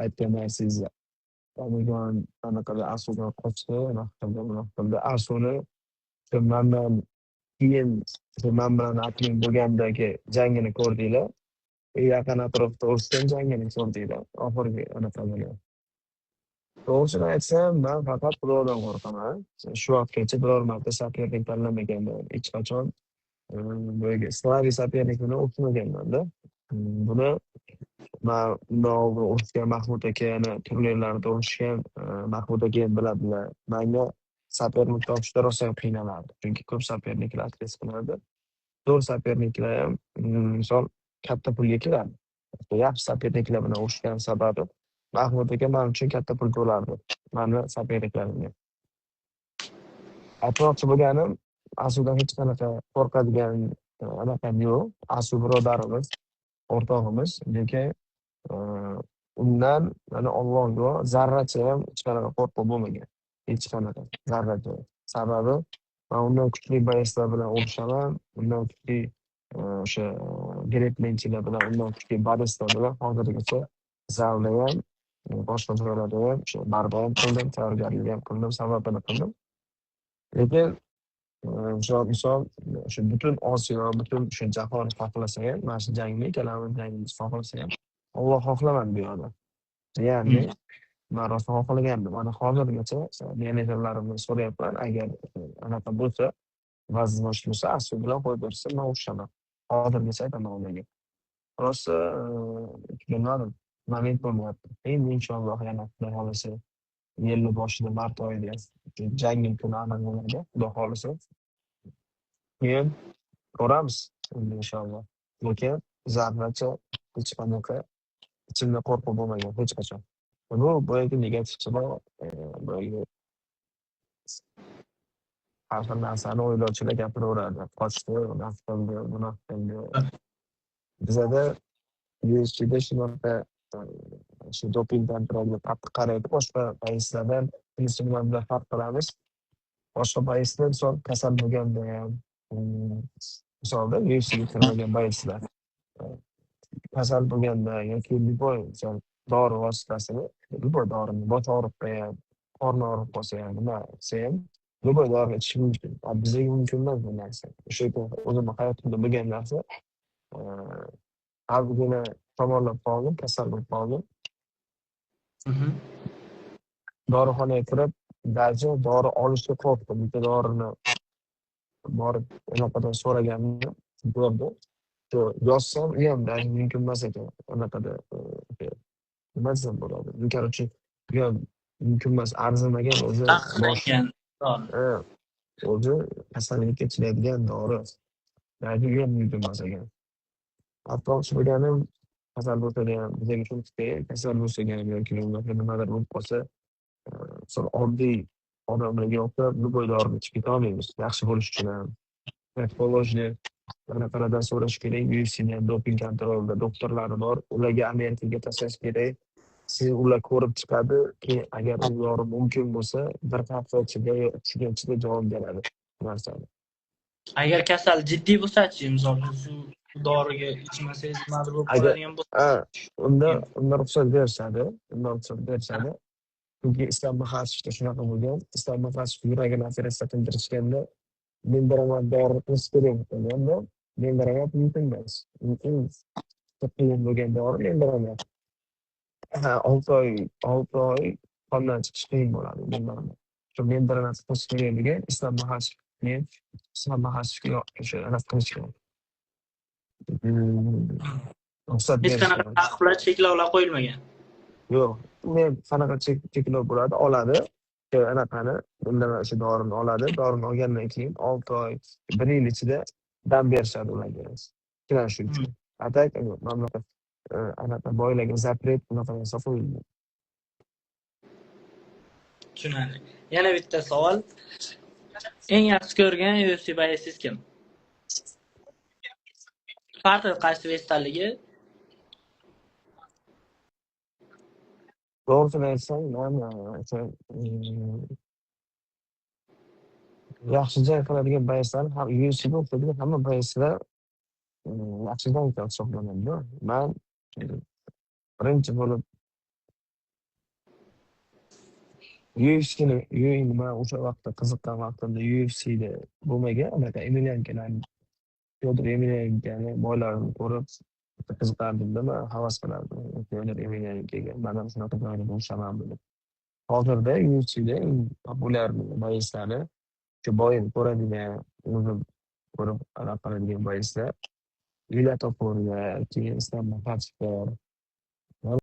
Aytgan narsangiz Omijon anaqada Asudan qochdi, anaqa qildi, bunaqa qildi. Asuni o'sha mandan keyin o'sha man bilan admin bo'lgandagi jangini ko'rdinglar. Yaqin atrofda urushgan jangini ko'rdinglar. Oxirgi anaqasini. To'g'risini aytsam, man faqat Xudodan qo'rqaman. Shu vaqtgacha biror marta соперник tanlamaganman. Hech qachon boyagi слабый соперник bilan urushmaganman-da. Buni man undan oldin urushgan Mahmud akani turnirlarida urushgan Mahmud aka ham biladilar. Manga соперник topishda rosayam qiynalardi. Chunki ko'p соперник lar отказ qilardi. Zo'r соперник lar ham, misol, katta pulga keladi. Yaxshi соперник lar bilan urushgan sababi Mahmud aka man uchun katta pul to'lardi. Mani соперник larimga. Aytmoqchi bo'lganim, Asudan hech qanaqa qo'rqadigan anaqam yo'q. Asu birodarimiz, o'rtog'imiz, lekin undan mana Alloh guvoh, zarracha ham hech qanaqa qo'rquv bo'lmagan. Hech qanaqa, zarracha. Sababi man undan kuchli боец lar bilan urushaman, undan kuchli o'sha greplingchilar bilan, undan kuchli борец lar bilan hozirgacha zalda ham, boshqa joylarda ham o'sha борьба ham qildim, tayyorgarlik ham qildim, sababini qildim. Lekin o'sha misol o'sha butun Osiyo, butun o'sha jahon xohlasa ham, mana shu jangni ikkalamiz jangimiz xohlasa ham, Alloh xohlamadi bu yoqda. Ya'ni man rosa xohlagandim. Mana hozirgacha menejerlarimdan so'rayapman, agar anaqa bo'lsa, возможность bo'lsa, Asu bilan qo'yib bersa, man urushaman. Hozirgacha aytaman ularga. Rosa bilmadim, moment bo'lmayapti. Endi inshaalloh yana Xudo xohlasa yilni boshida, mart oyida jangim kuni aniq bo'ladi, Xudo xohlasa. Keyin ko'ramiz endi inshaalloh. Lekin zarracha hech qanaqa ichimda qo'rquv bo'lmagan hech qachon. Bu boyagi negativchilar, boyagi har xil narsani o'ylovchilar gapiraveradi. Qochdi, unaqa qildi, bunaqa qildi. Bizada UFCda shunaqa shu doping kontrolga qattiq qaraydi. Boshqa боец lardan shunisi bilan bilan farq qilamiz. Boshqa боец lar misol kasal bo'lganda ham, misolda UFCga kirmagan боец lar kasal bo'lganda yoki любой misol dori vositasini, любой dorini bosh og'riqqa ham, qorni og'rib qolsa ham, nima qilsa ham, любой dorini ichish mumkin. A bizga mumkin emas bu narsa. O'sha o'zimni hayotimda bo'lgan narsa. Ozgina shamollab qoldim, kasal bo'lib qoldim. Dorixonaga kirib, даже dori olishga qo'rqdim. Bitta dorini borib anaqadan so'raganimda berdi. Shu yozsam, u ham даже mumkin emas ekan. Anaqada nima desam bo'ladi? Ну, короче, u ham mumkin emas, arzimagan o'zi bosh Taqiqlangan dori. Ha, o'zi kasallikka ichiladigan dori. Даже u ham mumkin emas ekan. Aytmoqchi bo'lganim, kasal bo'lsa ham bizga shunisi kasal bo'lsak ham yoki nimadir bo'lib qolsa, misol oddiy odamlarga o'xshab любой dorini ichib ketolmaymiz. Yaxshi bo'lish uchun ham. Как положено anaqalardan so'rash kerak. UFCni ham doping kontrolida doktorlari bor. Ularga Amerikaga tashlash kerak. Siz ular ko'rib chiqadi. Keyin agar u dori mumkin bo'lsa, bir hafta ichida yo 3 kun ichida javob beradi bu narsani. Agar kasal jiddiy bo'lsa-chi, misol uchun shu doriga ichmasangiz nimadir bo'lib Agar qoladigan bo'lsa. Ha, unda ruxsat berishadi. Unda ruxsat berishadi. Chunki Islom Maxachevda shunaqa bo'lgan. Islom Maxachev yuragini operatsiya qildirishganda Mendramab dori qilish kerak bo'lganda, Mendramab mumkin emas. Eng qiyin bo'lgan dori Mendramab. Ha, 6 oy, 6 oy qondan chiqish qiyin bo'ladi Mendramab. Shu Mendramab qilish kerak degan Islom Maxachev keyin Islom Maxachevga o'sha anaqa qilishgan. Ruxsat Hech qanaqa berishgan. taqiqlar, cheklovlar qo'yilmagan. Yo'q, men qanaqa cheklov bo'ladi? Oladi. O'sha anaqani, bundan o'sha dorini oladi. Dorini olgandan keyin 6 oy, 1 yil ichida dam berishadi ularga. Tiklanish uchun. A так mana bunaqa anaqa boylarga запрет bunaqa narsa qo'yilgan. Tushunarli. Yana bitta savol. Eng yaxshi ko'rgan UFC боец ingiz kim? Farqi qaysi вес daligi? To'g'risini aytsam, man o'sha yaxshi jang qiladigan боец lar ham UFCda o'xshaydigan hamma боец lar yaxshi jangchi hisoblanadi. Man birinchi bo'lib UFCni, man o'sha vaqtda qiziqqan vaqtimda UFCda bo'lmagan, anaqa Emeliankalarni, Fyodor Emeliankani бой larini ko'rib qiziqardimda man, havas qilardim Fyodor Emeliankaga, man ham shunaqa joyda bo'lsam deb. Hozirda UFCda eng популярный боец lari, shu бой ini ko'radigan, o'zim ko'rib anaqa qiladigan боец lar Ilya Topuriya, keyin Islom Maxachevlar.